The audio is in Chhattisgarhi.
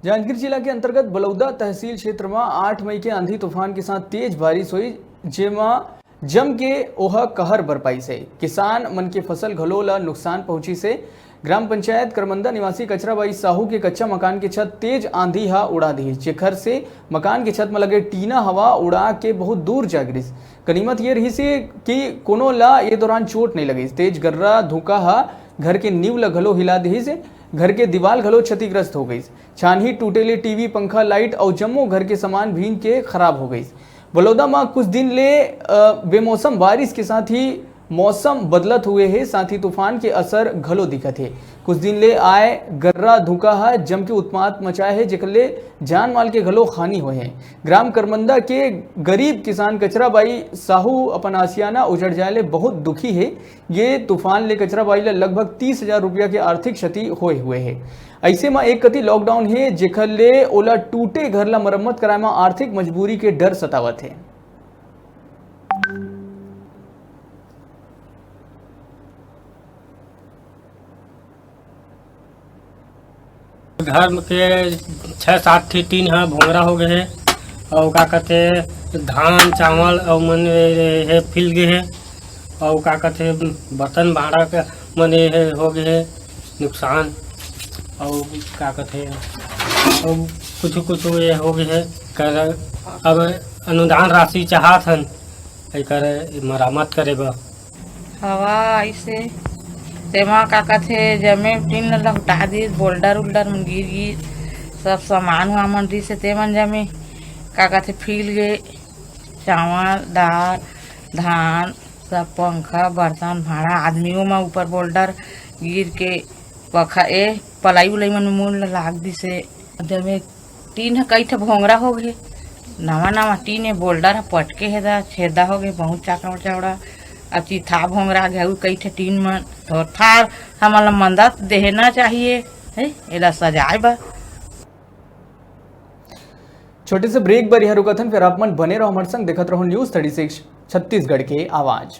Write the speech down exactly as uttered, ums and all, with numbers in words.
जांजगीर जिला के अंतर्गत बलौदा तहसील क्षेत्र म आठ मई के आंधी तूफान के साथ तेज बारिश हुई, जेमा जम के ओह कहर बरपाइस हे। किसान मन के फसल घलो ल नुकसान पहुंचिस हे। ग्राम पंचायत करमंदा निवासी कचराबाई साहू के कच्चा मकान के छत तेज आंधी ह उड़ा दिस, जेखर से मकान के छत म लगे टीना हवा उड़ा के बहुत दूर जा गिरिस। गनीमत ये रहिस हे कि कोनो ला ये दौरान चोट नइ लगिस। तेज गर्रा धूका ह घर के नींव ल घलो हिला दिस हे। घर के दीवाल घलो क्षतिग्रस्त हो गइस। छानही टूटे ले टीवी, पंखा, लाइट अउ जम्मो घर के सामान भींज के खराब हो गइस। बलौदा म कुछ दिन ले, अ, बेमौसम बारिश के साथ ही मौसम बदलत हुए हे, साथ ही तूफान के असर घलो दिखत हे। कुछ दिन ले आए गर्रा धूका ह जम के उत्पात मचाए हे, जेकर ले जान माल के घलो हानि होए हे। ग्राम करमंदा के गरीब किसान कचराबाई साहू अपन आशियाना उजड़ जाए ले बहुत दुखी हे। ये तूफान ले कचराबाई ल लगभग तीस हजार रुपया के आर्थिक क्षति होए हुए हे। अइसे म एक कति लॉकडाउन हे, जेकर ले ओला टूटे घर ल मरम्मत कराए म आर्थिक मजबूरी के डर सतावत हे। घर के छह सात ठी टीन ह भोंगरा हो गए हे, अउ का कथे, धान चावल अउ मन हे फिल गए हे, अउ का कथे, बर्तन भाड़ा के मन हे हो गए हे नुकसान, अउ का कथे, अउ कुछ कुछ ये हो गए हे। कर अब अनुदान राशि चाहत हन एकर मरामत करे बर। हवा आइस हे, तेमा का कथे, जमे टीन ल लहुटा दिस, बोल्डर उल्डर मन गिर गिस, सब सामान वामान रिस हे, तेमन जमे का कथे, फिल गे, चावल, दाल, धान, सब पंखा, बर्तन, भाड़ा, आदमियों म ऊपर बोल्डर गिर के पखा, ए, पलाई उलाई मन मुड़ ल लाग दिस हे। जमे टीन ह कई ठे भोंगरा हो गे, नवा नवा टीन ए बोल्डर ह पटके हे दा, छेदा हो गे बहुत चाकड़ चौड़ा। अब चिथा भोंगरा गे, अउ कई ठे टीन मन थोर थार हमन ल मंदा देना चाहिए, हे, एला सजाए बर। छोटे से ब्रेक बर यहाँ रुकत हन, फिर आप मन बने रहो हमारे संग, देखत रहो न्यूज़ थर्टी सिक्स छत्तीसगढ़ के आवाज़।